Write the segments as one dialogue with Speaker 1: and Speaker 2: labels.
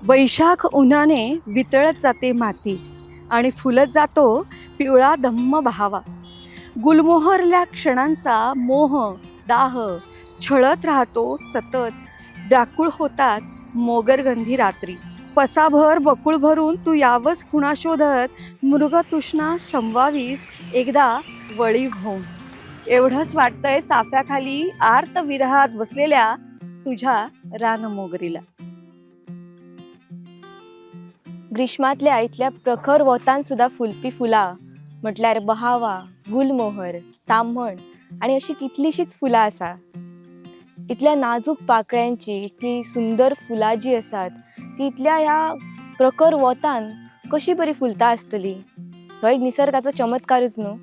Speaker 1: वैशाख उन्हाने वितळत जाते माती आणि फुलत जातो पिवळा धम्म बहावा. गुलमोहरल्या क्षणांचा मोह दाह छळत राहतो सतत, व्याकुळ होतात मोगरगंधी रात्री. पसाभर बकुळ भरून तू यावंस खुणा शोधत, मृगतृष्णा शमवावीस एकदा वळी होऊन. एवढंच वाटतंय चाफ्याखाली आर्त विरहात बसलेल्या तुझ्या रानमोगरीला.
Speaker 2: ग्रीष्मातल्या इतल्या प्रखर वोतान सुद्दां फुलपी फुलां म्हटल्यार बहावा, गुलमोहर, ताम्हण आनी अशीं कितलींशींच फुलां आसा. इतल्या नाजूक पाकळ्यांची इतली सुंदर फुलां जीं आसात ती इतल्या ह्या प्रखर वोतान कशी बरी फुलता आसतली, हो एक निसर्गाचो चमत्कारूच न्हू.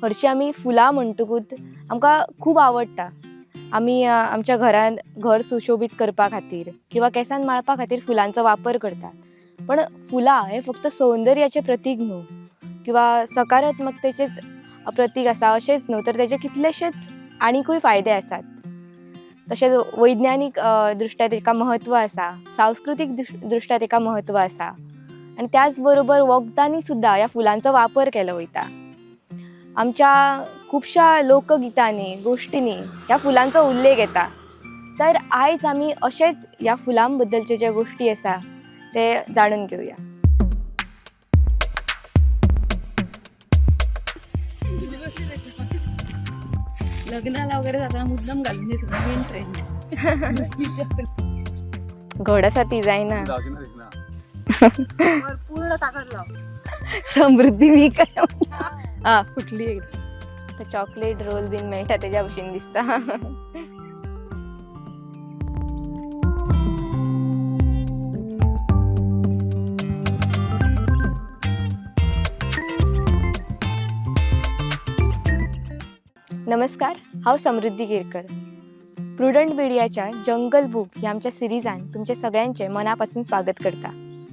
Speaker 2: हरशीं आमी फुलां म्हणटकूच आमकां खूब आवडटा. आमी आमच्या घरांत घर सुशोबीत करपा खातीर किंवा केंसान माळपा खातीर फुलांचो वापर करतात. पण फुलां हें फक्त सौंदर्याचें प्रतीक न्हू किंवा सकारात्मकतेचेच प्रतीक आसा अशेंच न्हू, तर तेजे कितलेशेच आनिकूय फायदे आसात. तशेंच वैज्ञानीक दृश्ट्या तेका म्हत्व आसा, सांस्कृतीक दृश्ट्या तेका म्हत्व आसा आनी त्याच बरोबर वखदांनी सुद्दां ह्या फुलांचो वापर केलो वयता. आमच्या खुबश्या लोकगितांनी, गोश्टींनी ह्या फुलांचो उल्लेख येता. तर आयज आमी अशेंच ह्या फुलां बद्दलचे जे गोश्टी आसा ते जाणून घेवया.
Speaker 1: लग्नाला वगैरे जाताना मुद्दाम घालून येतो, मेन ट्रेंड.
Speaker 2: घड आसा ती जायना.
Speaker 1: पूर्ण ताकद लाव समृद्धी. मी काय हा फुटली एकदा.
Speaker 2: चॉकलेट रोल बीन मेळटा तेज्या भशेन दिसता. नमस्कार, हांव समृद्धी केरकर. प्रुडंट मिडियाच्या जंगल बूक ह्या आमच्या सिरिजान तुमचे सगळ्यांचे मना पासून स्वागत करता.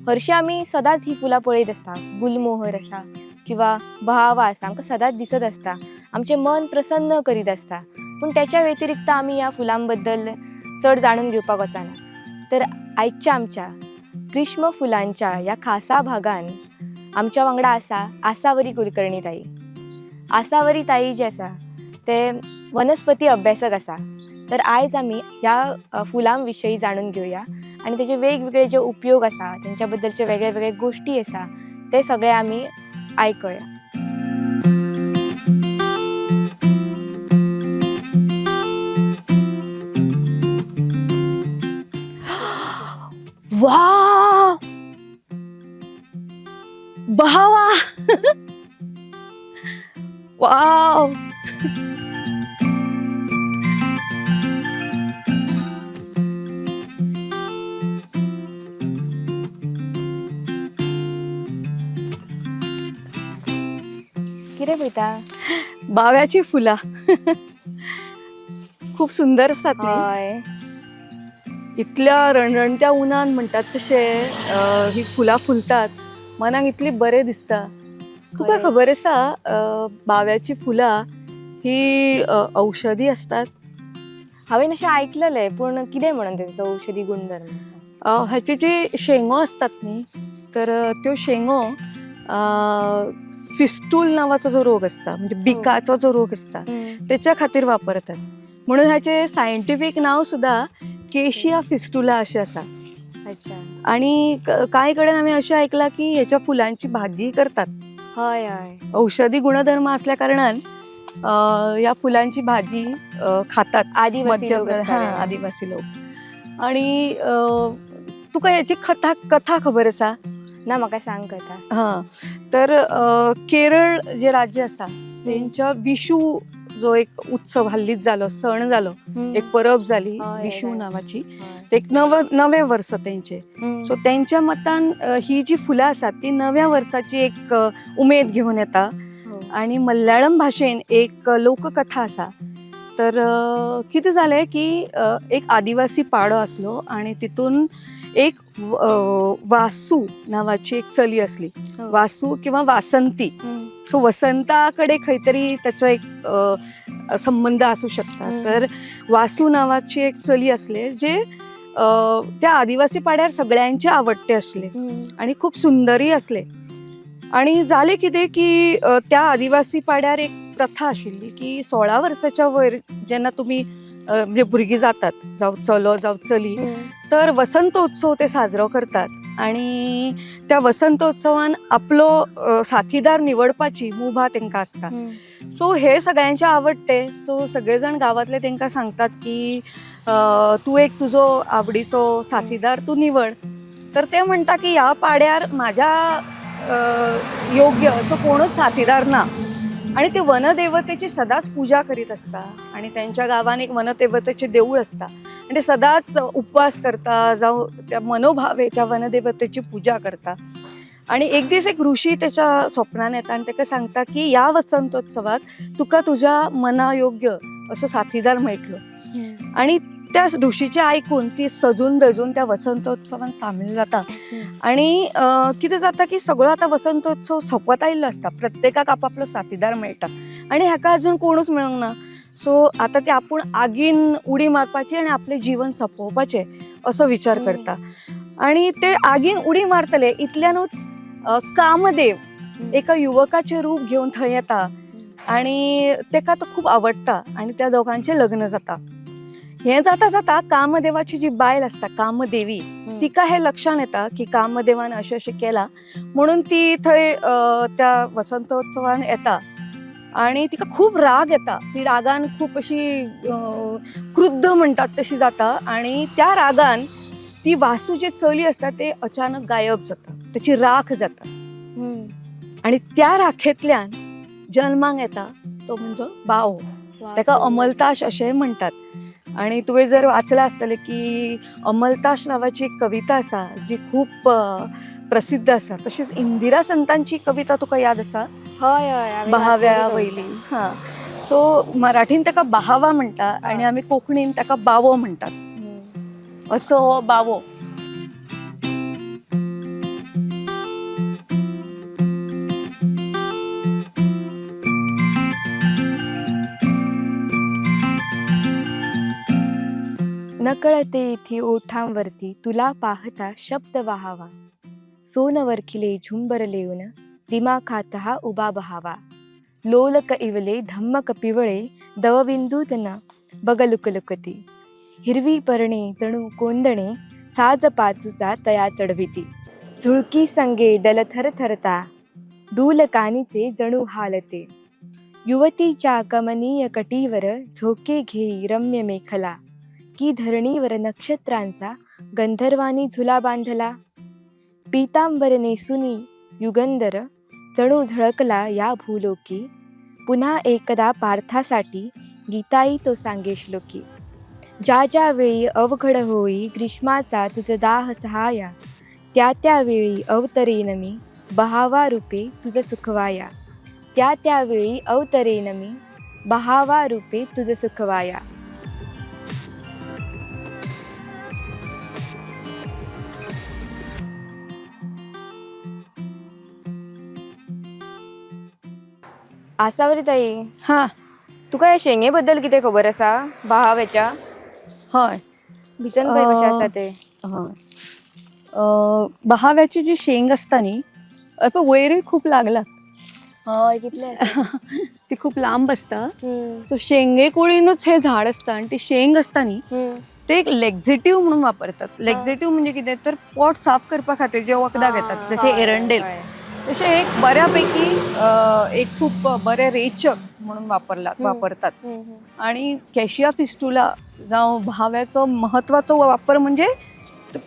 Speaker 2: हरशीं आमी सदांच ही फुलां पळयत आसता. गुलमोहर आसा किंवा बहावा आसा, आमकां सदांच दिसत आसता, आमचें मन प्रसन्न करीत आसता. पूण त्याच्या व्यतिरिक्त आमी ह्या फुलां बद्दल चड जाणून घेवपाक वचना. तर आयच्या आमच्या ग्रीष्म फुलांच्या ह्या खासा भागान आमच्या वांगडा आसा आसावरी कुलकर्णी ताई. आसावरी ताई जे आसा ते वनस्पती अभ्यासक आसा. तर आयज आमी ह्या फुलां विशयी जाणून घेवया आनी तेजे वेगवेगळे जे उपयोग आसा, तेंच्या बद्दलचे वेगळे वेगळे गोश्टी आसा ते सगळे आमी आयकया.
Speaker 1: वा बहावा, वाव.
Speaker 2: कितें पळयता?
Speaker 1: बाव्याची फुला खूप सुंदर असतात न्ही?
Speaker 2: हय.
Speaker 1: इतल्या रणरणत्या उन्हान म्हणटात तशे ही फुलां फुलतात, मनाक इतली बरें दिसता. तुका
Speaker 2: खरें.
Speaker 1: खबर आसा बाव्याची फुलां ही औषधी असतात?
Speaker 2: हांवें अशें आयकलेलें, पूण कितें म्हणून तेंचो औषधी गुणधर्म आसा?
Speaker 1: ह्याचे जे शेंगो असतात न्ही, तर त्यो शेंगो फिस्टूल नावाचो जो रोग असता, म्हणजे बिकाचो जो रोग असता त्याच्या खातीर वापरतात. म्हणून ह्याचे सायंटिफीक नाव सुद्धा केशिया फिस्टुला अशें आसा.
Speaker 2: अच्छा.
Speaker 1: आणि कांय कडेन आमी अशें आयकलां की ह्याच्या फुलांची भाजी करतात.
Speaker 2: हय हय.
Speaker 1: औषधी गुणधर्म असल्या कारणान ह्या फुलांची भाजी खातात
Speaker 2: आदिवासी लोक
Speaker 1: मध्य
Speaker 2: आसता
Speaker 1: हा
Speaker 2: ते.
Speaker 1: आदिवासी लोक. आणि तुका ह्याची कथा कथा खबर आसा?
Speaker 2: ना, म्हाका सांग कथा.
Speaker 1: हा, तर केरळ जे राज्य आसा तेंच्या विशू जो एक उत्सव हल्लीच जालो, सण जालो, एक परब जाली
Speaker 2: हय,
Speaker 1: विशू
Speaker 2: हय.
Speaker 1: नावाची,
Speaker 2: हय.
Speaker 1: ते एक नवे वर्स तेंचे. सो तेंच्या मतान ही जी फुलां आसात ती नव्या वर्साची एक उमेद घेवन येता.
Speaker 2: हो.
Speaker 1: आणि मल्याळम भाशेन एक लोककथा आसा. तर कितें जालें की एक आदिवासी पाडो आसलो आणि तितून एक वासू नावाची एक चली असली.
Speaker 2: हो.
Speaker 1: वासू किंवा वासंती. सो वसंता कडे खंय तरी त्याचा एक संबंध असू शकता. तर वासू नावाची एक चली असले जे त्या आदिवासी पाड्यार सगळ्यांचे आवडटे आसले आणि खूप सुंदरय आसले. आणि जालें कितें की त्या आदिवासी पाड्यार एक प्रथा आशिल्ली की 16 वर्साच्या वयर जेन्ना तुमी म्हणजे भुरगीं जातात, जावं चलो जावं चली, तर वसंतोत्सव ते साजरो करतात आणि त्या वसंतोत्सवान आपलो साथीदार निवडपाची मुभा तांकां आसता. सो हे सगळ्यांचे आवडटे. सो सगळे जाण गांवांतले तांकां सांगतात की तूं एक तुजो आवडीचो साथीदार तूं निवड. तर ते म्हणटा की ह्या पाड्यार म्हाज्या योग्य असो कोणूच साथीदार ना. आणि ते वनदेवतेची सदांच पुजा करीत आसता आणि त्यांच्या गांवान एक वनदेवतेचें देवूळ आसता आनी ते सदांच उपवास करता जावं त्या मनोभावे त्या वनदेवतेची पुजा करता. आणि एक दीस एक ऋषी त्याच्या स्वप्नान येता आनी ताका सांगता की ह्या वसंतोत्सवाक तुका तुज्या मना योग्य असो साथीदार मेळटलो. आणि त्या ऋषीचें आयकून ती सजून धजून त्या वसंतोत्सवान सामील जाता. आणि कितें जाता की सगळो आतां वसंतोत्सव सोंपत आयिल्लो आसता, प्रत्येकाक आपापलो साथीदार मेळटा आनी हाका अजून कोणूच मेळूंक ना. सो आतां ते आपूण आगीन उडी मारपाची आनी आपलें जिवन सोंपोवपाचें असो विचार करता. आणि ते आगीन उडी मारतले इतल्यानूच कामदेव एका युवकाचें रूप घेवन थंय येता आनी ताका तो खूब आवडटा आनी त्या दोगांचें लग्न जाता. हें जाता जाता कामदेवाची जी बायल आसता कामदेवी, तिका हें लक्षान येता की कामदेवान अशें अशें केलां म्हणून ती थंय त्या वसंतोत्सवान येता आनी तिका खूब राग येता. ती रागान खूब अशी क्रुद्ध म्हणटात तशी जाता आनी त्या रागान ती वासू जे चली आसता ते अचानक गायब जाता, ताची राख जाता आनी त्या राखेंतल्यान जल्माक येता तो म्हणजे बावो. ताका अमलताश अशेंय म्हणटात. आनी तुवें जर वाचलां आसतलें की अमलताश नांवाची एक कविता आसा जी खूब प्रसिद्ध आसा. तशीच इंदिरा संतांची कविता तुका याद आसा?
Speaker 2: हय हय, हांवें
Speaker 1: बहाव्या
Speaker 2: वाचलेली
Speaker 1: वयली.
Speaker 2: कविता.
Speaker 1: हां, सो मराठीन ताका बहावा म्हणटा आनी आमी कोंकणीन ताका बावो म्हणटात. असो हो बावो.
Speaker 2: नकळते इथे ओठांवरती तुला पाहता शब्द वाहावा, सोनवरखिले झुंबर लेऊन दिमाखात हा उभा बहावा, लोलक इवले धम्मक पिवळे दवबिंदूत न बगलुकलुकती, हिरवी परणे जणू कोंदणे साज पाचूचा तया चढविती, झुळकी संगे दल थरथरता दूल कानीचे जणू हालते, युवतीच्या कमनीय कटीवर झोके घेई रम्य मेखला, की धरणीवर नक्षत्रांचा गंधर्वानी झुला बांधला, पीतांबर नेसुनी युगंधर जणू झळकला या भूलोकी, पुन्हा एकदा पार्थासाठी गीताई तो सांगे श्लोकी, ज्या ज्या वेळी अवघड होई ग्रीष्माचा तुझ दाह सहाया, त्या त्यावेळी अवतरेन मी बहावा रूपे तुझ सुखवाया, त्या त्यावेळी अवतरेन मी बहावा रूपे तुझ सुखवाया. आसावरी ताई,
Speaker 1: हां.
Speaker 2: तुका ह्या शेंगे बद्दल कितें खबर आसा? बहाव्याच्या
Speaker 1: हय.
Speaker 2: भितर पळय कशें आसा ते.
Speaker 1: हय, बहाव्याची जी शेंग आसता न्ही, पळय वयरूय खूब लागला.
Speaker 2: हय, कितले आसा.
Speaker 1: ती खूब लांब आसता. सो शेंगे कुळीनूच हें झाड आसता आनी ती शेंग आसता न्ही, ते एक लेक्झेटीव म्हणून वापरतात. लेक्झेटीव म्हणजे कितें तर पोट साफ करपा खातीर जे वखदां घेतात, जशें एरंडेल, तशें एक बऱ्यापैकी एक खूब बरें रेचक म्हणून वापरतात. आणि कॅशिया फिस्टुला जावं बहाव्याचो म्हत्वाचो वापर म्हणजे ते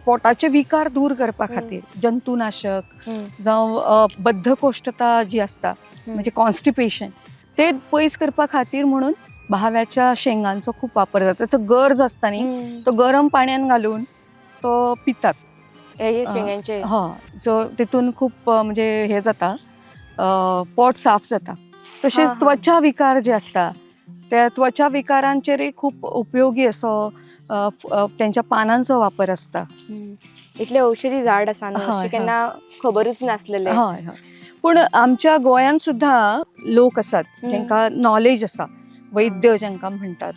Speaker 1: पोटाचे विकार दूर करपा खातीर, जंतुनाशक जावं बद्धकोष्ठता जी आसता म्हणजे कॉन्स्टिपेशन, ते पयस करपा खातीर म्हणून बहाव्याच्या शेंगांचो खूब वापर जाता. त्याचो गर जो आसता न्ही, तो गरम पाण्यान घालून तो पितात.
Speaker 2: हे शेंगांचे.
Speaker 1: हय, सो तितून खूब म्हणजे हे जाता, पोट साफ जाता. तशेंच त्वचा विकार जे आसता त्या त्वचा विकारांचेरय खूब उपयोगी असो तेंच्या पानांचो वापर आसता.
Speaker 2: इतले औषधी झाड आसा न्हू,
Speaker 1: हय,
Speaker 2: अशें केन्ना खबरूच नासलेले.
Speaker 1: हय हय, पूण आमच्या गोंयांत सुद्दां लोक आसात जांकां नॉलेज आसा, वैद्य जांकां म्हणटात,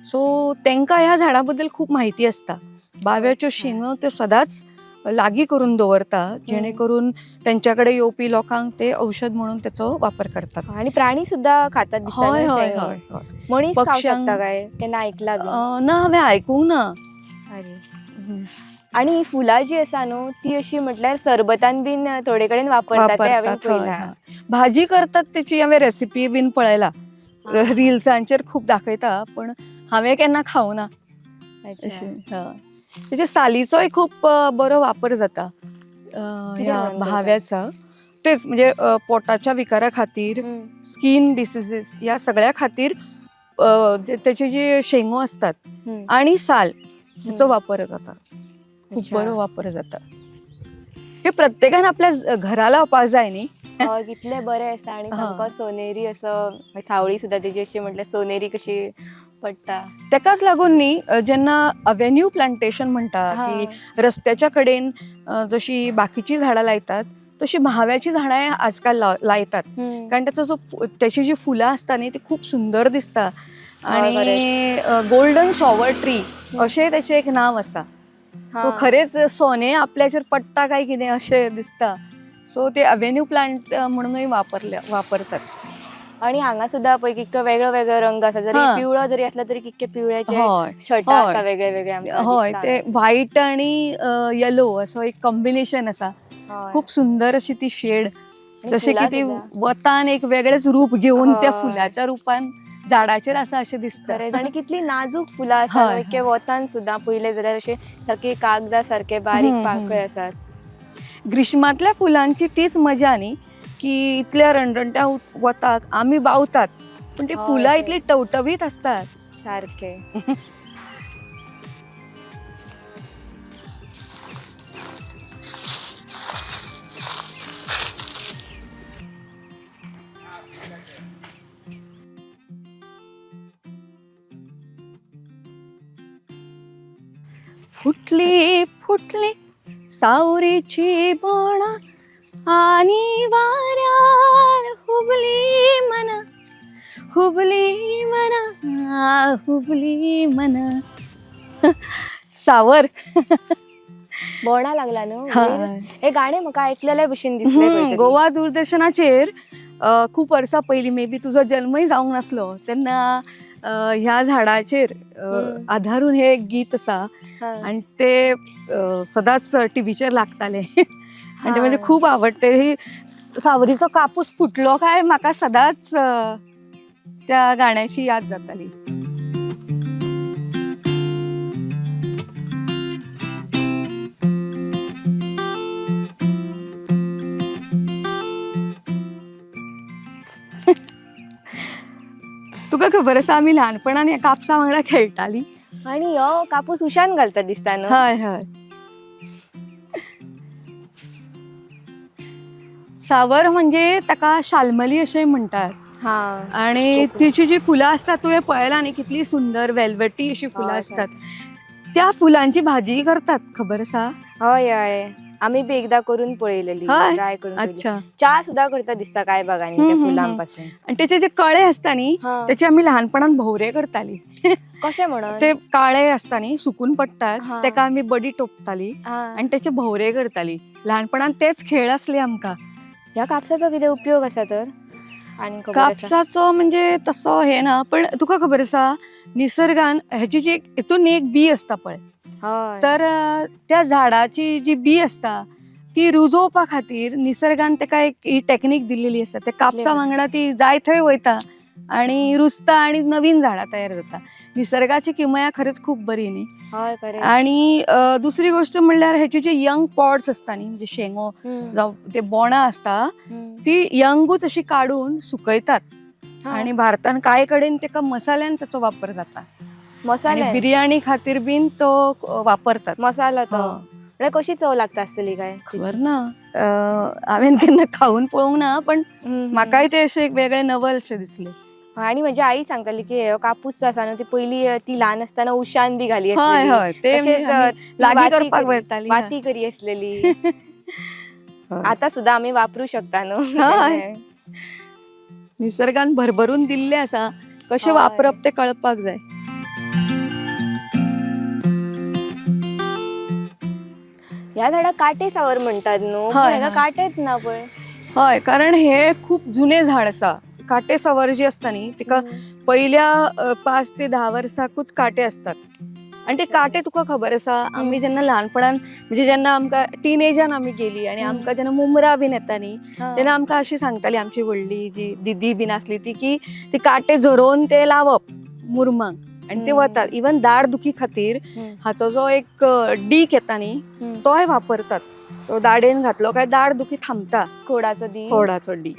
Speaker 1: सो तांकां ह्या झाडां बद्दल खूब म्हायती आसता. बाव्याच्यो शिंगो त्यो सदांच लागीं करून दवरता जेणे करून त्यांच्या कडेन येवपी लोकांक ते औषध म्हणून त्याचो वापर करतात.
Speaker 2: आणि प्राणी सुद्धा खातात दिसता
Speaker 1: हय
Speaker 2: न्हू
Speaker 1: हय
Speaker 2: शेंगो.
Speaker 1: हय हय.
Speaker 2: मनीस खावंक
Speaker 1: पक्ष्यांक-
Speaker 2: शकता काय केन्ना ऐकला बी?
Speaker 1: ना हांवें आयकूंक ना.
Speaker 2: अरे. आणि ही फुलां जी आसा न्हू ती अशी म्हटल्यार सरबतान बीन थोडे कडेन वापरतात ते हांवें
Speaker 1: वापरतात, हय,
Speaker 2: पळयलां.
Speaker 1: हय. भाजी करतात तेची हांवें रेसिपी बीन पळयला, रिल्सांचेर खूब दाखयता, पण हांवें केन्ना खावना
Speaker 2: अच्छा.
Speaker 1: अशें. हय. तेच्या सालीचोय खूब बरो वापर जाता,
Speaker 2: कितें
Speaker 1: ह्या
Speaker 2: म्हणून करतात?
Speaker 1: भाव्याचा. तेच म्हणजे पोटाच्या विकारा खातीर, स्कीन डिसिजीस ह्या सगळ्या खातीर त्याची जी शेंगो असतात आणि साल त्याचो वापर जाता, खूप बरो वापर जाता. हे प्रत्येकान आपल्या घरा लावपाक जाय न्ही.
Speaker 2: हय, कितले बरे आसा आणि
Speaker 1: हा.
Speaker 2: सामको सोनेरी असो सावळी सुद्धा तेजी अशी म्हटल्यार सोनेरी कशी पडटा.
Speaker 1: तेकाच लागून न्ही जेन्ना अवेन्यू प्लांटेशन म्हणटा की रस्त्याच्या कडेन जशी बाकीची झाडां लायतात तशी म्हाव्याची झाडां आजकाल लायतात, कारण त्याचा जो त्याची जी फुलां असतात न्ही ती खूप सुंदर दिसता. आणि गोल्डन शॉवर ट्री अशें त्याचें एक नांव आसा. सो खरेंच सोने आपल्याचेर पडटा काय कितें अशें दिसता. सो ते अवेन्यू प्लांट म्हणूनय वापरतात.
Speaker 2: आणि हांगा सुद्धा पळय कितको वेगळो वेगळो रंग आसा, जरी
Speaker 1: हा.
Speaker 2: पिवळो जरी असला तरी कितके पिवळ्याचे
Speaker 1: हय
Speaker 2: छटा
Speaker 1: हय.
Speaker 2: आसा वेगळे वेगळे आमकां
Speaker 1: हय,
Speaker 2: दिसता
Speaker 1: ते
Speaker 2: हांगा.
Speaker 1: व्हायट आणि येलो असो एक कॉम्बिनेशन आसा.
Speaker 2: हय.
Speaker 1: खूप सुंदर अशी ती शेड,
Speaker 2: आणि
Speaker 1: जशें की
Speaker 2: फुलां
Speaker 1: ती
Speaker 2: सुद्धा.
Speaker 1: वतान एक वेगळेच रूप घेवन त्या
Speaker 2: हय.
Speaker 1: फुलाच्या रुपान झाडाचेर आसा अशें दिसता.
Speaker 2: खरेंच, आणि कितली नाजूक फुलां आसा
Speaker 1: हय,
Speaker 2: न्हू, इतके वतान सुद्धा पयले जाल्यार अशे सारखे कागदा सारखे बारीक पाकळे आसात.
Speaker 1: ग्रीष्मातल्या फुलांची तीच मजा न्ही की इतल्या रणरणट्या वताक आमी बावतात, पण ती
Speaker 2: हय,
Speaker 1: फुलां
Speaker 2: तेच.
Speaker 1: इतली टवटवीत असतात.
Speaker 2: सारखे.
Speaker 1: फुटली फुटली सावरीची बोणा आणि वाऱ्यार हुबली मना, हुबली मना, हुबली मना. सावर.
Speaker 2: बोणा लागला न्हू.
Speaker 1: हय.
Speaker 2: हे गाणे म्हाका आयकलेल्या भशेन दिसले खंय तरी.
Speaker 1: गोवा दूरदर्शनाचेर खूब वर्सां पयलीं, मे बी तुजो जल्मय जावंक नासलो तेन्ना, ह्या झाडाचेर आधारून हे एक गीत आसा. आणि ते सदांच टीव्हीचेर लागताले आणि ते म्हणजे खूप आवडते. ही सावरीचो कापूस फुटलो काय म्हाका सदांच त्या गाण्याची याद जाताली. तुका खबर आसा आमी ल्हानपणान ह्या कापसा वांगडा खेळटाली.
Speaker 2: आणि यो कापूस उशान घालता दिसता न्हू.
Speaker 1: हय हय. सावर म्हणजे ताका शाल्मली अशें म्हणटात. आणि
Speaker 2: कोकणात.
Speaker 1: तिची जी फुलां असतात तुवें पळयलां न्ही कितली सुंदर वेल्वेटी अशी फुलां असतात. त्या फुलांची भाजी करतात, खबर आसा?
Speaker 2: हय हय, आम्ही बी एकदा करून पळयलेली,
Speaker 1: हय.
Speaker 2: ट्राय करून पळयली.
Speaker 1: अच्छा.
Speaker 2: च्या सुद्धा करता दिसता काय बागांनी त्या फुलांपासून.
Speaker 1: आणि त्याचे जे कळे असता न्ही त्याचे आमी लहानपणान भोवरे करताली.
Speaker 2: कशें म्हणून?
Speaker 1: ते काळे असता न्ही सुकून पडटात, तेका आमी बडी टोपताली आणि त्याचे भोवरे करताली. लहानपणान तेच खेळ असले आमकां.
Speaker 2: ह्या कापसाचो कितें उपयोग आसा तर? आनी खबर आसा?
Speaker 1: कापसाचो म्हणजे तसो हे ना, पण तुका खबर आसा निसर्गान हेची जी हितून एक बी आसता पळय, तर त्या झाडाची जी बी आसता ती रुजोवपा खातीर निसर्गान ताका एक ही टेक्नीक दिल्लेली आसा. त्या कापसा वांगडा ती जाय थंय वयता आणि रुजता आणि नवीन झाडां तयार जाता. निसर्गाची किमया खरेंच खूब बरी न्ही.
Speaker 2: हय खरें.
Speaker 1: आणि दुसरी गोष्ट म्हणल्यार हेचे जे यंग पॉड्स आसता न्ही, म्हणजे शेंगो जावं ते बोणां आसता, ती यंगूच अशी काडून सुकयतात आणि भारतान कांय कडेन तेका मसाल्यान ताचो वापर जाता.
Speaker 2: मसाला
Speaker 1: आणि बिर्याणी खातीर बीन तो वापरतात.
Speaker 2: मसाला तो म्हळ्यार कशी चव लागता आसतली काय?
Speaker 1: खबर ना, हांवें केन्ना खावन पळोवंक ना, पण म्हाकाय ते अशें एक वेगळें नवल शें दिसलें.
Speaker 2: आणि म्हजी आई सांगताली की हो कापूस जो आसा न्हू ती पयली ती ल्हान आसतना उशान बी घाली
Speaker 1: हय
Speaker 2: आसलेली.
Speaker 1: हय, ते
Speaker 2: तशेंच,
Speaker 1: आमी
Speaker 2: ती
Speaker 1: लागीं
Speaker 2: वाती
Speaker 1: करपाक
Speaker 2: करी-
Speaker 1: वयताली.
Speaker 2: वाती करी आसलेली. आता सुद्धा आमी वापरू शकता न्हू.
Speaker 1: हय. निसर्गान भरभरून दिल्लें आसा, कशें
Speaker 2: हय.
Speaker 1: वापरप तें कळपाक जाय.
Speaker 2: ह्या झाडाक काटे सावर म्हणतात न्हू,
Speaker 1: हय,
Speaker 2: पूण हेका
Speaker 1: हय.
Speaker 2: काटेच ना पळय.
Speaker 1: हय, कारण हे खूप जुने झाड आसा. काटे सावर जी आसता न्ही तिका पहिल्या 5 ते 10 वर्साकूच काटे असतात. आणि ते काटे तुका खबर आसा, आमी जेन्ना ल्हानपणान म्हणजे जेन्ना आमकां टिनेजान आमी गेली आनी आमकां जेन्ना मुमरां बीन येता न्ही तेन्ना आमकां अशी सांगताली आमची व्हडली जी दिदी बीन आसली ती की ती काटे झरोवन ते लावप मुरमांक आनी ते वतात. इवन दाड दुखी खातीर हाचो जो एक डीक येता न्ही तोय वापरतात. तो दाडेन घातलो काय दाड दुखी थांबता.
Speaker 2: खोडाचो दी,
Speaker 1: खोडाचो डीक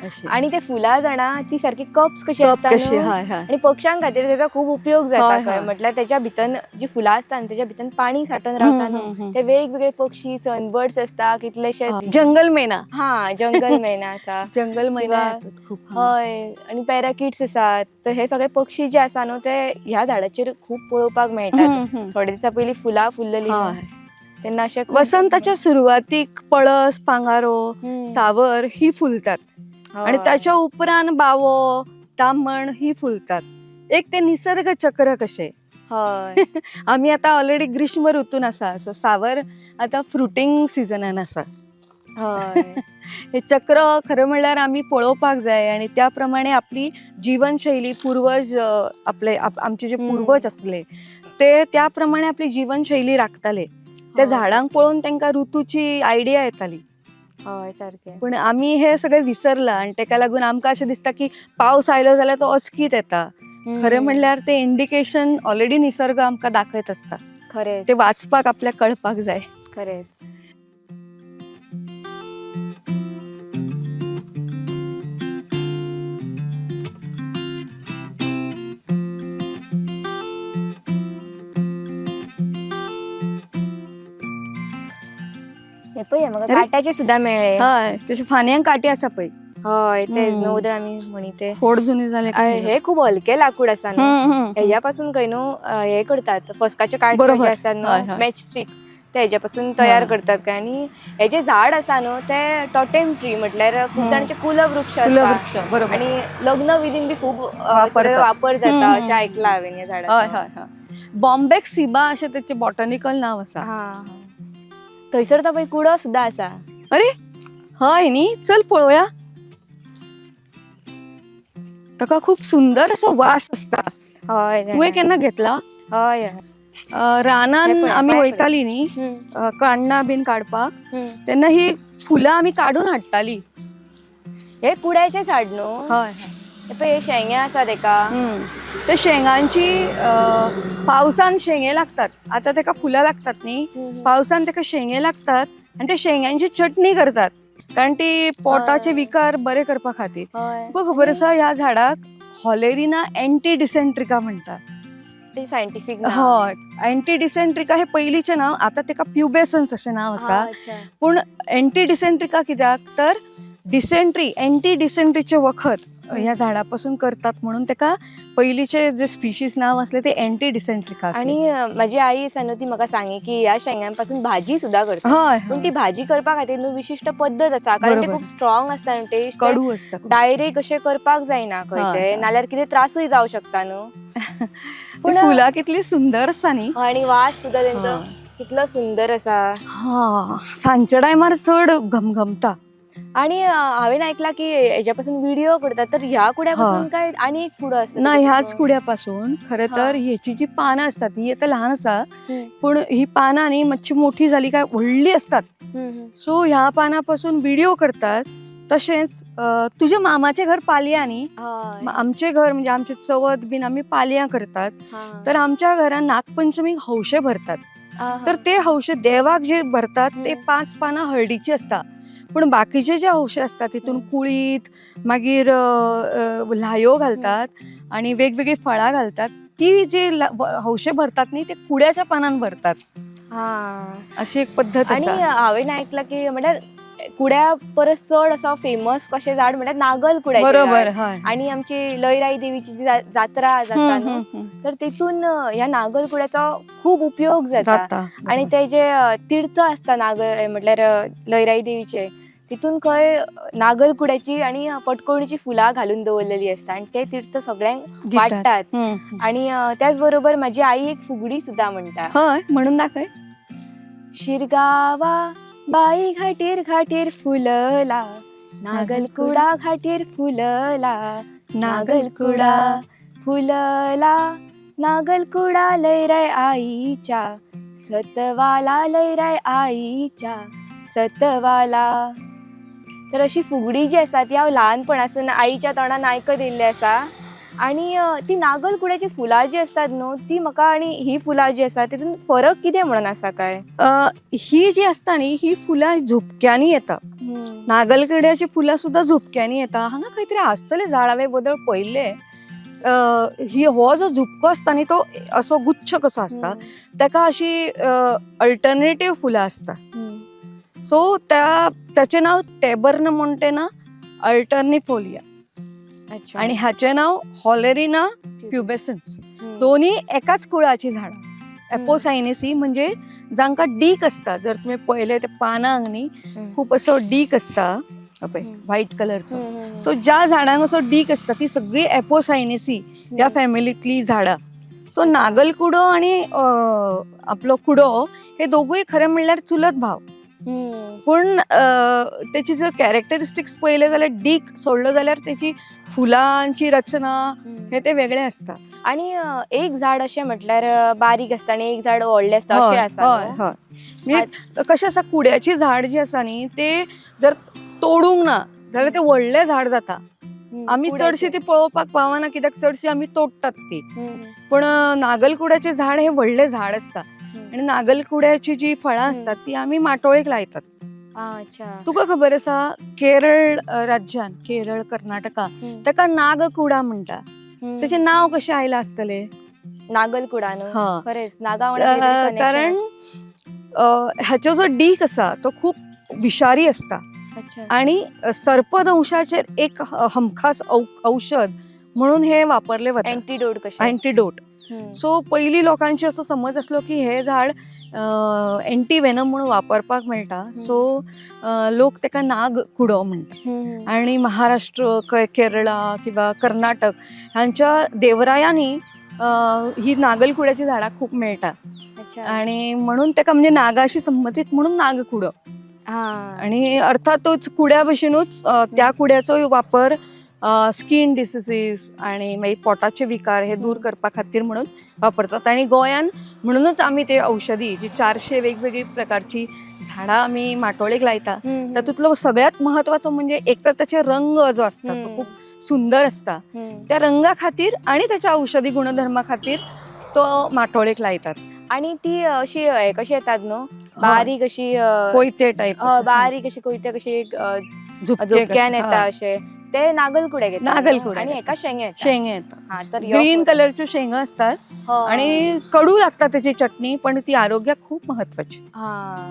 Speaker 1: अशें.
Speaker 2: आणि ते फुलां जाणा ती सारकी कप्स कशी
Speaker 1: कप
Speaker 2: आसता
Speaker 1: कशी,
Speaker 2: न्हू.
Speaker 1: हय हय.
Speaker 2: आणि पक्ष्यां खातीर तेजो खूब उपयोग जाता
Speaker 1: हय,
Speaker 2: खंय.
Speaker 1: हय.
Speaker 2: म्हटल्यार तेच्या भितर जी फुलां आसता न्ही तेच्या भितर पाणी साठोवन रावता न्हू, ते वेगवेगळे पक्षी सनबर्ड्स आसता कितलेशे.
Speaker 1: जंगल मेना.
Speaker 2: हा, जंगल मेना आसा.
Speaker 1: जंगल मैना
Speaker 2: किंवा
Speaker 1: येतात खूप.
Speaker 2: हय, आणि पॅराकिट्स आसात. तर हे सगळे पक्षी जे आसा न्हू ते ह्या झाडाचेर खूब पळोवपाक मेळटात. थोडे दिसा पयलीं फुलां फुल्लली न्हू, तेन्ना अशें खूब-
Speaker 1: वसंताच्या सुरवातीक पळस, पांगारो, सावर ही फुलतात आणि त्याच्या उपरांत बावो, तामण ही फुलतात. एक ते निसर्ग चक्र कशे.
Speaker 2: हय.
Speaker 1: आमी आता ऑलरेडी ग्रीष्म ऋतून आसा, सो सावर आता फ्रुटींग सिजनान आसा.
Speaker 2: हय.
Speaker 1: हे चक्र खरं म्हणल्यार आमी पळोवपाक जाय आणि त्या प्रमाणे आपली जीवनशैली पूर्वज आपले आमचे जे पूर्वज आसले ते त्या प्रमाणे आपली जीवनशैली राखताले. त्या झाडांक पळोवन तांकां ऋतूची आयडिया येताली.
Speaker 2: हय, सारकें.
Speaker 1: पूण आमी हे सगळे विसरला आणि तेका लागून आमकां अशें दिसता की पावस आयलो जाल्यार तो अचकीत येता. खरें म्हणल्यार ते इंडिकेशन ऑलरेडी निसर्ग आमकां दाखयत आसता.
Speaker 2: खरेंच.
Speaker 1: ते वाचपाक आपल्याक कळपाक जाय.
Speaker 2: खरेंच. हे पळय म्हाका
Speaker 1: अरे?
Speaker 2: काट्याचे सुद्धा मेळ्ळे.
Speaker 1: हय, तशे फांदयांक कांटे आसा पळय.
Speaker 2: हय, तेच न्हू उदर आमी म्हणी ते.
Speaker 1: खोड जुने जाले.
Speaker 2: हे खूब हलके लाकूड आसा न्हू, हेज्या पासून खंय न्हू हे करतात, फस्काचे काटे जे आसात न्हू, मॅच स्टिक्स, ते हेज्या पासून तयार करतात काय. आणि हे जे झाड आसा न्हू ते टोटेम ट्री, म्हटल्यार खूब जाणांचे कुलवृक्ष आसता.
Speaker 1: कुलवृक्ष, बरोबर.
Speaker 2: आणि लग्न विधीन बी खूब वापर जाता अशें आयकलां हांवें ह्या झाडाचो.
Speaker 1: हय हय हय. बॉम्बेक सिबा अशें तेचें बॉटनिकल नांव आसा.
Speaker 2: थंयसर तो पळय कुडो सुद्दां आसा.
Speaker 1: अरे हय न्ही, चल पळोवया. ताका खूब सुंदर असो वास आसता.
Speaker 2: हय.
Speaker 1: तुवें केन्ना घेतला?
Speaker 2: हय.
Speaker 1: रानान आमी वयताली न्ही काण्णां बीन काडपाक, तेन्ना ही फुलां आमी काडून हाडटाली.
Speaker 2: हे कुड्याचें झाड न्हू?
Speaker 1: हय.
Speaker 2: हे पळय हे शेंगे आसा तेका.
Speaker 1: ते शेंगांची पावसान शेंगे लागतात. आता तेका फुलां लागतात न्ही, पावसान तेका शेंगे लागतात आणि ते शेंगांची चटणी करतात, कारण ती पोटाचे विकार बरे करपा खातीर. तुका खबर आसा ह्या झाडाक हॉलेरिना अँटी डिसेंट्रिका म्हणटात.
Speaker 2: ते सायंटिफीक.
Speaker 1: हय, अँटी डिसेंट्रिका हे पयलींचें नांव, आतां तेका प्युबेसन्स अशें नांव आसा. पूण अँटी डिसेंट्रिका कित्याक तर डिसेंट्री, अँटी डिसेंट्रीचें वखद ह्या झाडा पासून करतात म्हणून तेका पयलींचे जे स्पिशीज नांव आसलें ते अँटी डिसेंट्रिका.
Speaker 2: आणि माझी आई आसा न्हू ती म्हाका सांगी की ह्या शेंगांपासून भाजी सुद्दां करतात.
Speaker 1: हय.
Speaker 2: पूण ती भाजी करपा खातीर न्हू विशिश्ट पद्दत आसा, कारण ती खूब स्ट्रॉंग आसता न्हू टेस्ट,
Speaker 1: कडू आसता,
Speaker 2: डायरेक्ट अशें करपाक जायना खंय ते, नाल्यार कितें त्रासूय जावं शकता न्हू.
Speaker 1: पूण फुलां कितली सुंदर आसा न्ही,
Speaker 2: आणि वास सुद्दां तेंचो कितलो सुंदर आसा.
Speaker 1: हा, सांजच्या टायमार चड घमघमता.
Speaker 2: आणि हांवें आयकलां की हेज्या पासून विडियो करतात, तर ह्या कुड्या पासून काय आनी एक कुडो आसता?
Speaker 1: ना, ह्याच कुड्या पासून. खरें तर हेची जी पानां आसतात ही आतां ल्हान आसा, पूण ही पानां न्ही मातशी मोठी जाली काय व्हडली आसतात. सो ह्या पानां पासून विडियो करतात. तशेंच तुज्या मामाचें घर पालयां न्ही, आमचें घर म्हणजे आमचें चवथ बीन आमी पालयां करतात. तर आमच्या घरान नागपंचमीक हौशे भरतात. तर ते हौशे देवाक जे भरतात ते 5 पानां हळदीची आसता, पूण बाकीचे जे हौशे आसतात तितून कुळीत, मागीर ल्हायो घालतात आणि वेगवेगळी फळां घालतात. ती जे हौशे भरतात न्ही ते कुड्याच्या पानान भरतात, अशी एक पद्दत
Speaker 2: आणि
Speaker 1: आसा.
Speaker 2: हांवें आयकलां की म्हळ्यार कुड्या परस चड असो फेमस कशें झाड म्हळ्यार नागल कुड्याचें.
Speaker 1: बरोबर. हय.
Speaker 2: आणि आमची लयराई देवीची जी जात्रा जाता न्हू, तर तितून ह्या नागल कुड्याचो खूब उपयोग जाता. आणि ते जे तीर्थ आसता नागल म्हटल्यार लयराई देवीचे, तितून खंय नागल कुड्याची आणि पटकोणीची फुलां घालून दवरलेली आसता आणि ते तीर्थ सगळ्यांक वाटतात. आणि त्याच बरोबर माझी आई एक फुगडी सुद्धा म्हणटा.
Speaker 1: हय, म्हणून दाखय.
Speaker 2: शिरगावा बाई घाटीर घाटीर फुलला, नागलकुडा घाटीर फुलला, नागलकुडा फुलला, नागलकुडा लैराय आईच्या सतवाला, लैराय आईच्या सतवाला. तर अशी फुगडी जी आसा ती हांव ल्हानपणासून आईच्या तोंडान आयकत येयल्ली आसा. आनी ती नागलकुड्याची फुलां जी आसतात न्हू ती म्हाका, आनी ही फुलां जी आसा तितून फरक कितें म्हणून आसा काय?
Speaker 1: ही जी आसता न्ही ही फुलां झुपक्यांनी येता. नागलकड्याची फुलां सुद्दां झुपक्यांनी येता. हांगा खंय तरी आसतलें झाड, हांवें बदल पळयल्लें. ही हो जो झुपको आसता न्ही तो असो गुच्छ कसो आसता, ताका अशी अल्टरनेटीव फुलां आसता. सो त्या ताचें नांव टेबर्न मोंटेना अल्टर्निफोलिया.
Speaker 2: अच्छा.
Speaker 1: आणि हाचें नांव हॉलेरिना प्युबेसन्स. दोन्ही एकाच कुळाची झाडां. एपोसायनेसी म्हणजे जांकां डीक आसता, जर तुमी पळयलें ते पानांक न्ही खूप असो डीक आसता पळय व्हायट कलरचो. सो ज्या झाडांक असो डीक आसता ती सगळी एपोसायनेसी ह्या फॅमिलींतली झाडां. सो नागलकुडो आणि आपलो कुडो हे दोगूय खरें म्हणल्यार चुलत भाव, पूण त्याची जर कॅरेक्टरिस्टिक्स पळयले जाल्यार डीक सोडलो जाल्यार त्याची फुलांची रचना हे ते वेगळे आसता.
Speaker 2: आणि एक झाड अशें म्हटल्यार बारीक आसता आणि एक झाड व्हडलें आसता अशें आसा
Speaker 1: हय
Speaker 2: न्हू?
Speaker 1: हय. म्हणजे कशें आसा, कुड्याची झाड जी आसा न्ही ते जर तोडूंक ना जाल्यार ते व्हडलें झाड जाता. आमी चडशी ती पळोवपाक पावना कित्याक चडशी आमी तोडटात ती. पूण नागलकुड्याचें झाड हे व्हडलें झाड आसता आनी नागलकुड्याची जी फळां आसतात ती आमी माटोळेक लायतात.
Speaker 2: अच्छा.
Speaker 1: तुका खबर आसा केरळ राज्यान, केरळ कर्नाटका ताका नागकुडा म्हणटा. ताचें नांव कशें आयलां आसतलें?
Speaker 2: नागलकुडा न्हू?
Speaker 1: हा.
Speaker 2: खरेंच नागा वांगडा काहीतरी connection
Speaker 1: कारण हाचो जो डीक आसा तो खूब विशारी आसता.
Speaker 2: अच्छा.
Speaker 1: आणि सर्पदंशाचेर एक हमखास औषध म्हणून हे वापरले वता,
Speaker 2: अँटीडोट कशें.
Speaker 1: अँटीडोट. सो पयलीं लोकांची असो समज आसलो की हे झाड एंटी वेनम म्हणून वापरपाक मेळटा. सो लोक ताका नाग कुडो म्हणटा. आणि महाराष्ट्र, केरळा किंवा कर्नाटक हांच्या देवरायांनी ही नागलकुड्याची झाडां खूब मेळटा.
Speaker 2: अच्छा.
Speaker 1: आणि म्हणून ताका म्हणजे नागाशी संबंदीत म्हणून नागकुडो.
Speaker 2: हा.
Speaker 1: आणि अर्थातच कुड्या भशेनूच त्या कुड्याचो वापर स्कीन डिसिजीस आणि मागीर पोटाचे विकार हे दूर करपा खातीर म्हणून वापरतात. आणि गोंयान म्हणूनच आमी ते औषधी जी 400 वेगवेगळी प्रकारची झाडां आमी माटोळेक लायता, तातूंतलो सगळ्यात महत्वाचो म्हणजे एक तर त्याचे रंग जो आसता तो खूप सुंदर आसता, त्या रंगा खातीर आणि त्याच्या औषधी गुणधर्मा खातीर तो माटोळेक लायतात.
Speaker 2: आणि ती अशी हे कशी येतात न्हू बारीक अशी
Speaker 1: कोयते टायप,
Speaker 2: बारीक अशी कोयते कशी झुपक्यान येता अशे ते नागलकुडे घेतात न्हू?
Speaker 1: नागलकुडे
Speaker 2: आणि
Speaker 1: घेतात.
Speaker 2: एका शेंगे येता.
Speaker 1: शेंगे येतात.
Speaker 2: हा, तर ह्यो
Speaker 1: ग्रीन कलरच्यो शेंगा असतात
Speaker 2: हय.
Speaker 1: आणि कडू लागतात त्याची चटणी, पण ती आरोग्याक खूप महत्वाची.
Speaker 2: हा.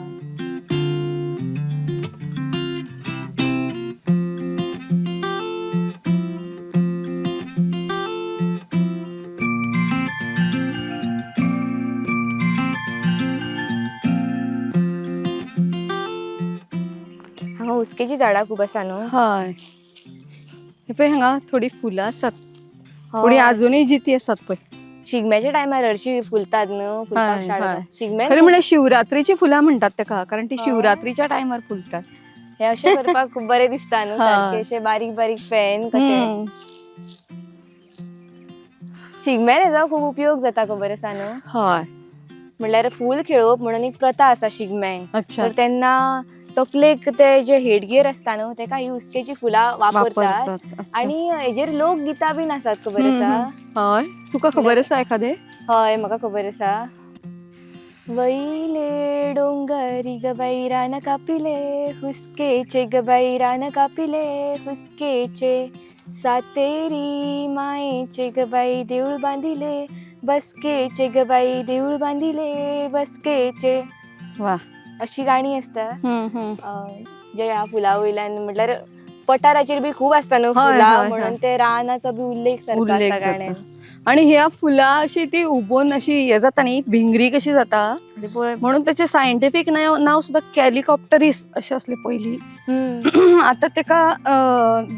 Speaker 2: हांगा हुस्केची झाडां खूब आसा न्हू?
Speaker 1: हय, हे पळय हांगा थोडी फुलां आसात, थोडी अजूनय जिती आसात पळय.
Speaker 2: शिगम्याच्या टायमार हरशी फुलतात न्हू, फुलपाक
Speaker 1: हय,
Speaker 2: स्टार्ट
Speaker 1: हय.
Speaker 2: जाता. शिगम्यान
Speaker 1: खरें म्हणल्यार शिवरात्रीची फुलां म्हणटात ताका, कारण ती
Speaker 2: हय.
Speaker 1: शिवरात्रीच्या टायमार फुलतात.
Speaker 2: हे अशें करपाक खूब बरें दिसता न्हू,
Speaker 1: हय.
Speaker 2: सारके अशे बारीक बारीक फॅन कशे.
Speaker 1: हम्म.
Speaker 2: शिगम्यान हेजो खूब उपयोग जाता, खबर आसा न्हू?
Speaker 1: हय.
Speaker 2: म्हणल्यार फूल खेळोवप म्हणून एक प्रथा आसा शिगम्यांक.
Speaker 1: अच्छा.
Speaker 2: तर तेन्ना तकलेक ते जे हेडगियर आसता न्हू तेका ही हुस्केची फुलां वापरतात.
Speaker 1: वापरतात. अच्छा.
Speaker 2: आणि हेजेर लोकगितां बीन आसात, खबर आसा?
Speaker 1: हय, तुका खबर आसा एखादें?
Speaker 2: हय, म्हाका खबर आसा. वैले डोंगरी ग बाई रान कापिले हुस्केचे ग बाई रान कापिले हुस्केचे, सातेरी मायेचे ग बाई देऊळ बांधिले बसकेचे ग बाई देऊळ बांधिले बसकेचे.
Speaker 1: वा.
Speaker 2: अशी गाणी आसता जे ह्या फुलां वयल्यान, म्हटल्यार पठाराचेर बी खूब आसता न्हू
Speaker 1: हय,
Speaker 2: फुलां,
Speaker 1: हय,
Speaker 2: म्हणून
Speaker 1: हय.
Speaker 2: ते रानाचो बी उल्लेख सारको
Speaker 1: उल्लेख
Speaker 2: आसता
Speaker 1: जाता.
Speaker 2: गाण्यान.
Speaker 1: आणि ह्या फुलां अशी ती उबोन अशी हे जाता न्ही, भिंगरी कशी जाता, म्हणून त्याचे सायंटिफीक नाव नाव सुद्दां कॅलिकॉप्टरीस अशें आसलें पयलीं. आतां ताका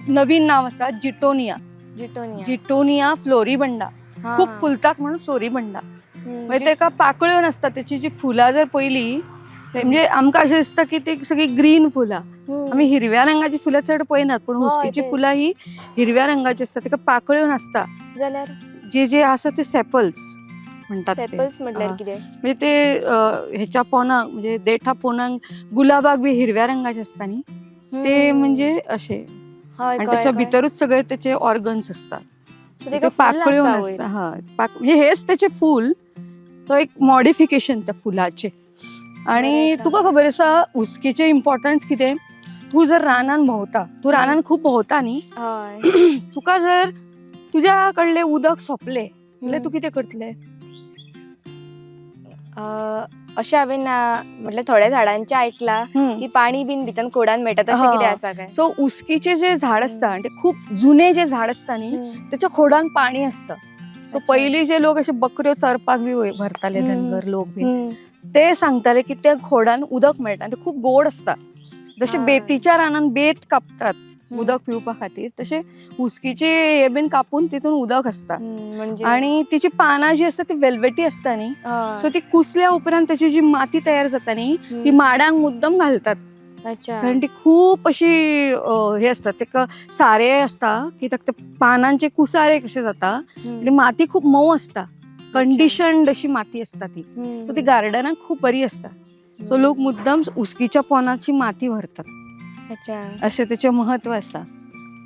Speaker 1: नवीन नाव आसा जिटोनिया.
Speaker 2: जिटोनिया.
Speaker 1: जिटोनिया फ्लोरिबंडा.
Speaker 2: हा.
Speaker 1: खूब फुलतात म्हणून फ्लोरिबंडा. मागीर ताका पाकळ्यो नासता, त्याची जी फुलां जर पयली म्हणजे आमकां अशें दिसता की ती सगळी ग्रीन फुलां. आमी हिरव्या रंगाची फुलां चड पळयनात, पूण
Speaker 2: हय,
Speaker 1: हुस्कीची
Speaker 2: तेच.
Speaker 1: फुलां ही हिरव्या रंगाची आसता, ताका पाकळ्यो नासता.
Speaker 2: जाल्यार
Speaker 1: जे जे आसा ते सेपल्स म्हणटात ते.
Speaker 2: सेपल्स म्हटल्यार
Speaker 1: हा.
Speaker 2: कितें?
Speaker 1: म्हणजे ते ह्याच्या पोनाक म्हणजे देठा पोनाक गुलाबाक बी हिरव्या रंगाचे आसता न्ही, ते म्हणजे असे.
Speaker 2: हय,
Speaker 1: आणि
Speaker 2: कळ्ळें,
Speaker 1: त्याच्या
Speaker 2: कळ्ळें.
Speaker 1: भितरूच सगळे त्याचे ऑर्गन्स असतात.
Speaker 2: सो
Speaker 1: ते
Speaker 2: तेका फूल
Speaker 1: पाकळ्यो
Speaker 2: नासता वयर.
Speaker 1: नासता. हा, म्हणजे हेच त्याचे फूल, तो एक मॉडिफिकेशन त्या फुलाचे. आणि
Speaker 2: बरें आसा.
Speaker 1: तुका खबर आसा हुस्कीचे इम्पॉर्टन्स कितें? तूं जर रानान भोंवता, तूं रानान खूब भोंवता न्ही,
Speaker 2: हय.
Speaker 1: तुका जर तुज्या कडलें उदक सोंपलें जाल्यार तूं कितें करतलें?
Speaker 2: अशें हांवें ना म्हटल्यार थोड्या झाडांचें आयकलां की पाणी बीन भितर कोडान मेळटा, तशें
Speaker 1: हा.
Speaker 2: कितें आसा काय?
Speaker 1: सो उस्कीचे जे झाड आसता आणि ते खूप जुने जे झाड आसता न्ही, त्याच्या खोडान पाणी असतं. सो पयलीं जे लोक अशे बकऱ्यो चरपाक बी व्हरताले, धनगर लोक बी, ते सांगताले की त्या खोडान उदक मेळटा आनी ते खूब गोड आसता. जशे बेतीच्या रानान बेत कापतात उदक पिवपा खातीर, तशे हुस्कीचे हे बीन कापून तितून उदक आसता.
Speaker 2: म्हणजे
Speaker 1: आणि तिची पानां जी आसता ती वेल्वेटी आसता न्ही, सो ती कुसल्या उपरांत त्याची जी माती तयार जाता न्ही, ती माडांक मुद्दम घालतात. कारण ती खूप अशी हे असतात, तेका सारे आसता की ताका ते पानांचे कुसारे कशे जाता आणि माती खूप मऊ असता, कंडिशन्ड अशी माती असता ती. सो ती गार्डनाक खूप बरी असता. सो लोक मुद्दम उस्कीच्या पोनाची माती व्हरतात. अशें तेचें महत्व आसा.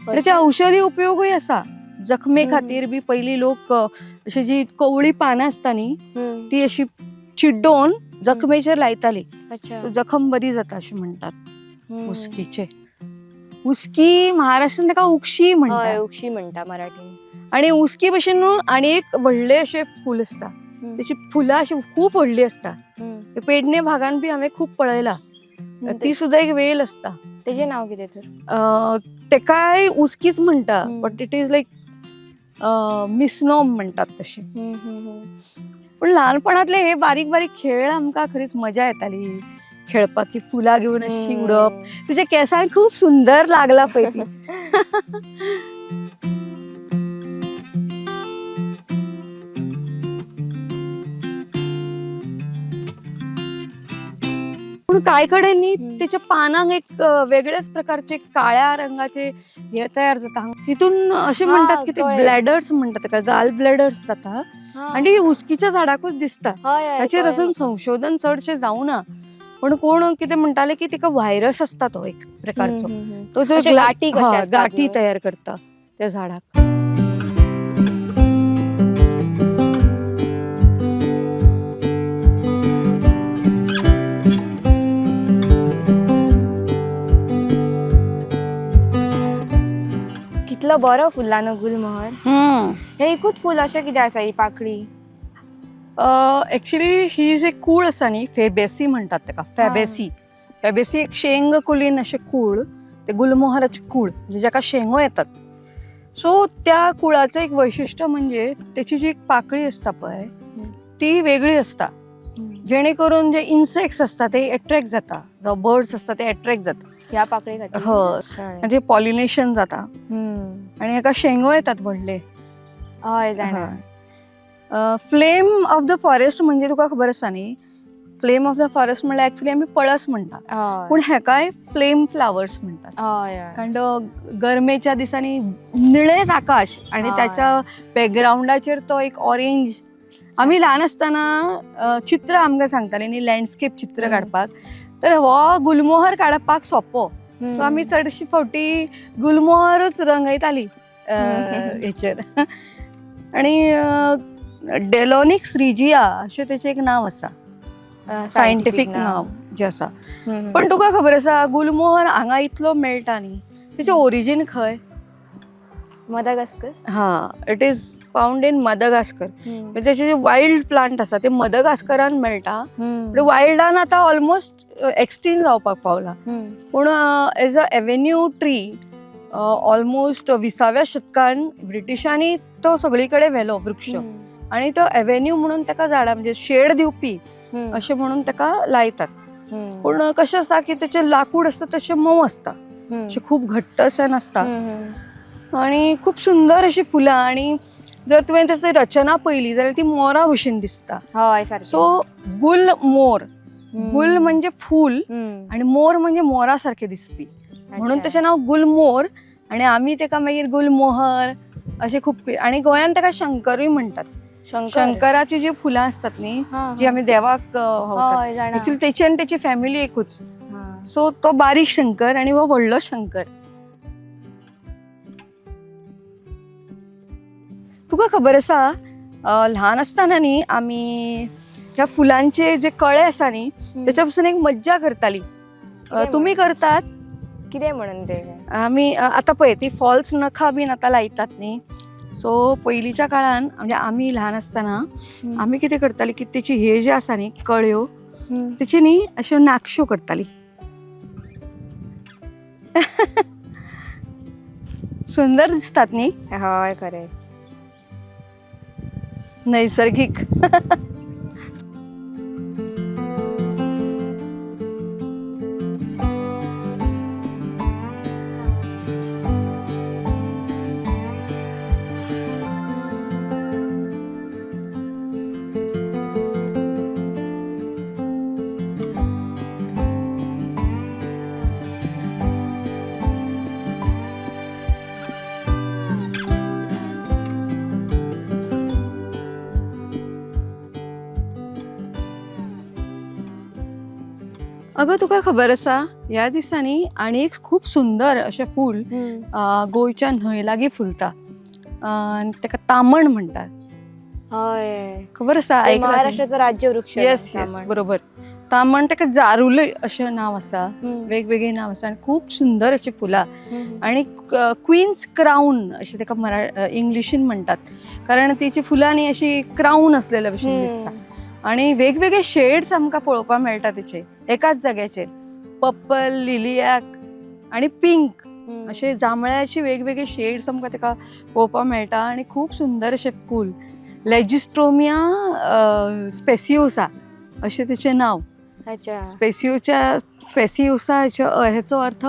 Speaker 1: त्याचे औषधी उपयोगूय आसा. जखमे खातीर बी पयलीं लोक अशी जी कवळी पानां आसता न्ही, ती अशी चिड्डोवन जखमेचेर लायताली. सो जखम बरी जाता अशें म्हणटात. उस्कीचे, उस्की महाराष्ट्रान ताका उक्षी
Speaker 2: हय,
Speaker 1: म्हणटात.
Speaker 2: उक्षी म्हणटा मराठीन.
Speaker 1: आणि उस्की भशेन न्हू आनी एक व्हडलें अशें फूल आसता, तेची फुलां अशी खूब व्हडली आसता. ते पेडणे भागान बी हांवें खूब पळयला. ती सुद्दां एक वेल आसता.
Speaker 2: तेजें नांव कितें तर?
Speaker 1: तेकाय उस्कीच म्हणटा, but it is like misnomer म्हणटात तशें. पूण ल्हानपणांतले हे बारीक बारीक खेळ आमकां खरीच मजा येताली खेळपाक, ती फुलां घेवन अशी उडप. तुज्या केंसांक खूब सुंदर लागला पळय ती. पूण कांय कडेन न्ही तेच्या पानांक एक वेगळ्याच प्रकारचे काळ्या रंगाचे हे तयार जाता, तितून अशें म्हणटात की ते
Speaker 2: कळ्ळें.
Speaker 1: ब्लॅडर्स म्हणटात ताका, गाल ब्लॅडर्स जाता आनी उस्कीच्या झाडाकूच दिसता.
Speaker 2: हय, हय,
Speaker 1: ताचेर
Speaker 2: कळ्ळें
Speaker 1: अजून
Speaker 2: म्हाका.
Speaker 1: संशोधन चडशें जावना, पण कोण कितें म्हणटाले की ताका व्हायरस आसता तो एक प्रकारचो, तो जो
Speaker 2: अशे गांठी कशे आसतात
Speaker 1: गांठी
Speaker 2: न्हू?
Speaker 1: तयार करता त्या झाडाक.
Speaker 2: कितलो बरो फुल्ला न्हू गुलमोहर. हे एकूच फूल अशें कितें आसा ही पाकळी?
Speaker 1: एक्चुली ही जे कूळ आसा न्ही, फेबेसी म्हणटात ताका, फेबेसी. फेबेसी एक शेंग कुलीन अशें कूळ, ते गुलमोहराचें कूळ म्हणजे जाका शेंगो येतात. सो त्या कुळाचें एक वैशिश्ट म्हणजे तेची जी एक पाकळी आसता पळय, ती वेगळी आसता, जेणे करून जे इन्सेक्ट्स आसता ते एट्रॅक्ट जाता, जावं बर्ड्स आसता ते एट्रॅक्ट जाता.
Speaker 2: ह्या पाकळी खातीर.
Speaker 1: हय. म्हणजे पॉलिनेशन जाता आनी हाका शेंगो येतात व्हडले.
Speaker 2: हय, जाणा.
Speaker 1: फ्लेम ऑफ the forest म्हणजे तुका खबर आसा न्ही, फ्लेम ऑफ the forest म्हणल्यार एक्चुली आमी पळस म्हणटा, पूण हेकाय फ्लेम फ्लावर्स म्हणटात.
Speaker 2: हय हय.
Speaker 1: कारण तो गरमेच्या दिसांनी निळेच आकाश आणि त्याच्या बॅकग्रावंडाचेर तो एक ऑरेंज. आमी ल्हान आसतना चित्र आमकां सांगताले न्ही, लँडस्केप चित्र काडपाक, तर हो गुलमोहर काडपाक सोंपो. सो आमी चडशी फावटी गुलमोहरूच रंगयताली हेचेर. आणि डेलोनिक्स रिजिया अशें तेचें एक नांव आसा, सायंटिफीक नांव जें आसा. पण तुका खबर आसा गुलमोहर हांगा इतलो मेळटा न्ही, तेचें ओरिजीन खंय?
Speaker 2: मदागास्कर.
Speaker 1: हा, it is found in Madagascar. म्हणजे तेचे जे वायल्ड प्लांट आसा ते मदगास्करान मेळटा. वायल्डान आतां ऑलमोस्ट एक्सटिंक्ट जावपाक पावला, पूण as a avenue tree almost 20व्या शतकान ब्रिटिशांनी तो सगळी कडेन व्हेलो वृक्ष, आनी तो एव्हेन्यू म्हणून ताका झाडां म्हणजे शेड दिवपी अशें म्हणून ताका लायतात. पूण कशें आसा की तेचें लाकूड आसता तशें मोव आसता, अशें खूब घट्ट अशें नासता, आनी खूब सुंदर अशी फुलां. आनी जर तुवें ताची रचना पळयली जाल्यार ती मोरा भशेन दिसता.
Speaker 2: हय, सारकें.
Speaker 1: सो गुल मोर गुल म्हणजे फूल आणि मोर म्हणजे मोरासारखे दिसपी, म्हणून त्याचें नांव गुलमोर. आणि आमी तेका मागीर गुलमोहर अशें खूब. आणि गोंयांत ताका शंकरूय म्हणटात. शंकराची जी फुलां आसतात न्ही, जी आमी देवाक व्हांवतात, एक्चुअली तेची आनी तेची फॅमिली एकूच. सो तो बारीक शंकर आणि हो व्हडलो शंकर. तुका खबर आसा, ल्हान आसतना न्ही आमी ह्या फुलांचे जे कळे आसा न्ही त्याच्या पासून एक मज्जा करताली.
Speaker 2: कितें
Speaker 1: तुमी
Speaker 2: म्हणून?
Speaker 1: करतात?
Speaker 2: कितें म्हणून ते?
Speaker 1: आमी आतां पळय ती फॉल्स नखां बीन आतां लायतात न्ही, सो पयलींच्या काळान म्हणजे आमी ल्हान आसतना आमी कितें करताली की तेची हे जे आसा न्ही कळ्यो, तेची न्ही अश्यो नाकश्यो करताली. सुंदर दिसतात न्ही?
Speaker 2: हय, खरेंच.
Speaker 1: नैसर्गिक. अगं तुका खबर आसा, ह्या दिसांनी आनी एक खूब सुंदर अशें फूल गोंयच्या न्हंय लागीं फुलता, आनी ताका तामण म्हणटात.
Speaker 2: हय.
Speaker 1: खबर आसा?
Speaker 2: ते महाराष्ट्राचं राज्य वृक्ष.
Speaker 1: येस येस, बरोबर. तामण ताका जारुलय अशें नांव आसा, वेगवेगळी नांव आसा आनी खूब सुंदर अशी फुलां. आणि क्वीन्स क्राऊन अशें ताका इंग्लिशीन म्हणटात, कारण तिची फुलां न्ही अशी क्राऊन आसलेल्या भशेन दिसता. आणि वेगवेगळे शेड्स आमकां पळोवपाक मेळटा तेचे एकाच जाग्याचेर, पर्पल, लिलियाक आणि पिंक असे जांभळ्याचे वेगवेगळे शेड्स आमकां ताका पळोवपाक मेळटा. आणि खूब सुंदर अशें फूल, लेजिस्ट्रोमिया स्पेसियोसा अशें तेचें नांव.
Speaker 2: अच्छा.
Speaker 1: स्पेसियोच्या स्पेसियोसा हेचो अर्थ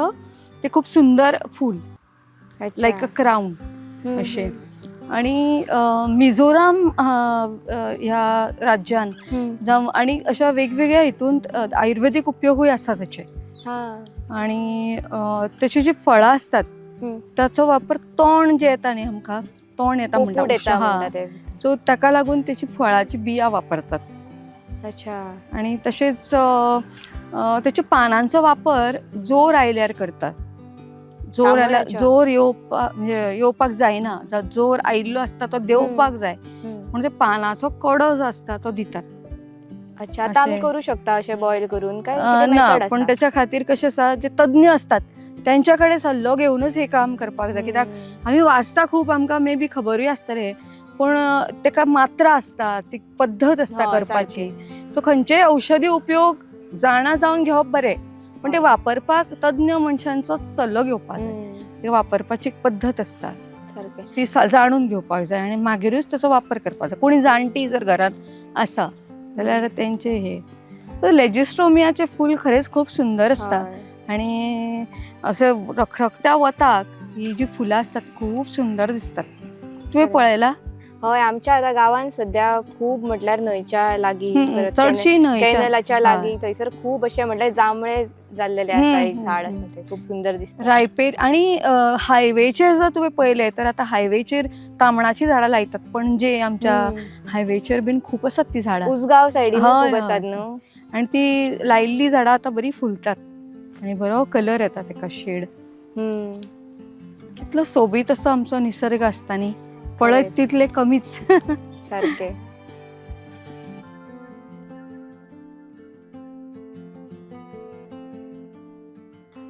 Speaker 1: ते खूब सुंदर फूल, लायक अ क्राऊन अशें. आणि मिझोराम ह्या राज्यान जावं आणि अशा वेगवेगळ्या हितून आयुर्वेदीक उपयोगूय आसा तेचे. आणि त्याची जी फळां असतात ताचो वापर तोंड जे येता न्ही आमकां, तोंड येता
Speaker 2: येता
Speaker 1: म्हणटा,
Speaker 2: म्हणटा ते.
Speaker 1: सो ताका लागून त्याची फळाची बिया वापरतात. आणि तशेंच त्याच्या पानांचो वापर जोर आयल्यार करतात. जोर आयल्यार,
Speaker 2: तांबड्याच्या.
Speaker 1: जोर येवपाक म्हणजे येवपाक जायना, जावं जोर आयिल्लो आसता तो देंवपाक जाय म्हणून ते पानाचो कडो जो आसता तो दितात.
Speaker 2: अच्छा, आता आमी
Speaker 1: अशें.
Speaker 2: करू शकता अशें बॉयल करून काय कितें
Speaker 1: ना,
Speaker 2: method
Speaker 1: पण
Speaker 2: आसा?
Speaker 1: त्याच्या खातीर कशें आसा, जे तज्ञ असतात त्यांच्या कडेन सल्लो घेवनूच हे काम करपाक जाय. कित्याक आमी वाचता खूब, आमकां मे बी खबरूय आसतलें, पूण तेका मात्रा आसता, ती पद्दत आसता करपाची. सो खंयचेय औषधी उपयोग जाणा जावन घेवप बरें, पण ते वापरपाक तज्ञ मनशांचोच सल्लो घेवपाक जाय. ते वापरपाची एक पद्दत आसता, ती जाणून घेवपाक जाय आनी मागीरूच ताचो वापर करपाक जाय. कोणी जाणटी जर घरांत आसा जाल्यार तेंचे हे तर लेजिस्ट्रोमियाचें फूल खरेंच खूब सुंदर आसता. आणि अशें रखरखत्या वताक ही जी फुलां आसतात खूब सुंदर दिसतात. तुवें पळयला?
Speaker 2: हय, आमच्या आता गावान सध्या खूब म्हटल्यार न्हंयच्या लागीं, परत
Speaker 1: चडशी न्हंयच्या
Speaker 2: कॅनलाच्या लागीं थंयसर खूब अशे म्हटल्यार जांभळे जाल्लेले आसा, एक झाड आसा, ते खूब सुंदर दिसता.
Speaker 1: रायपेर आणि हायवेचेर जर तुवें पळयलें तर आतां हायवेचेर तामणाची झाडां लायतात पणजे आमच्या हायवेचेर बीन खूब आसात ती झाडां.
Speaker 2: उसगांव सायडीन
Speaker 1: हय,
Speaker 2: खूब
Speaker 1: हय.
Speaker 2: आसात न्हू.
Speaker 1: आणि ती लायिल्ली झाडां आतां बरी फुलतात आणि बरो कलर येता तेका, शेड. कितलो सोबीत असो आमचो निसर्ग आसता न्ही, पळयत तितले कमीच.
Speaker 2: सारखे.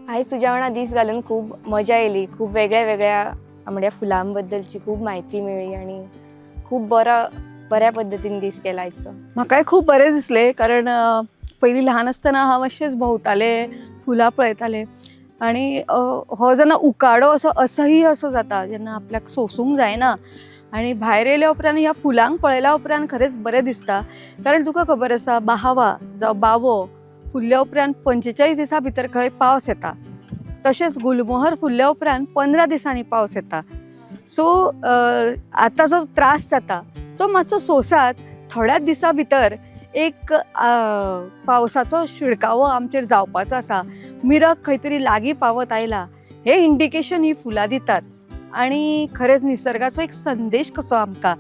Speaker 2: आयज तुज्या वांगडा दीस घालून खूब मजा येयली. खूब वेगळ्या वेगळ्या म्हणजे फुलांबद्दलची खूब म्हायती मेळ्ळी आणि खूब बरो बऱ्या पद्दतीन दीस गेला आयचो.
Speaker 1: म्हाकाय खूब बरें दिसलें, कारण पयलीं ल्हान आसतना हांव अशेंच भोंवतालें, फुलां पळयतालें. आनी हो जेन्ना उकाडो असो असह्य असो जाता, जेन्ना आपल्याक सोंसूंक जायना, आनी भायर येयल्या उपरांत ह्या फुलांक पळयल्या उपरांत खरेंच बरें दिसता. कारण तुका खबर आसा, बाहावा जावं बावो फुल्ल्या उपरांत 45 दिसां भितर खंय पावस येता, तशेंच गुलमोहर फुल्ल्या उपरांत 15 दिसांनी पावस येता. सो आतां जो त्रास जाता तो मातसो सोंसात, थोड्याच दिसां भितर एक पावसाचो शिडकावो आमचेर जावपाचो आसा, मिरग खंय तरी लागीं पावत आयला हें इंडिकेशन ही फुलां दितात. आनी खरेंच निसर्गाचो एक संदेश कसो आमकां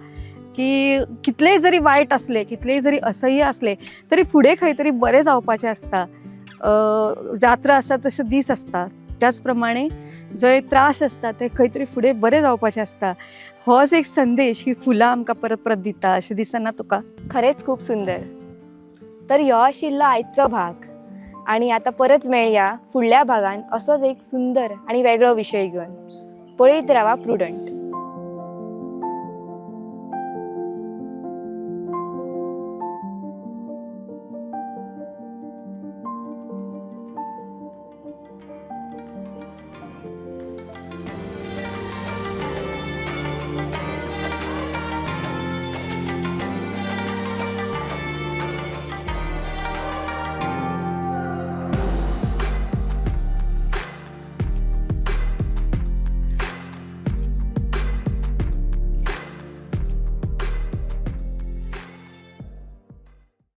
Speaker 1: की कितलेंय जरी वायट आसलें, कितलेंय जरी असह्य आसलें तरी फुडें खंय तरी बरें जावपाचें आसता. जात्रा आसता तशे दीस आसता, त्याच प्रमाणे जंय त्रास आसता ते खंय तरी फुडें बरें जावपाचें आसता. होच एक संदेश ही फुलां आमकां परत परत दिता अशें दिसना तुका?
Speaker 2: खरेंच खूब सुंदर. तर ह्यो आशिल्लो आयचो भाग आनी आतां परत मेळया फुडल्या भागान असोच एक सुंदर आनी वेगळो विशय घेवन. पळयत रावा प्रुडंट.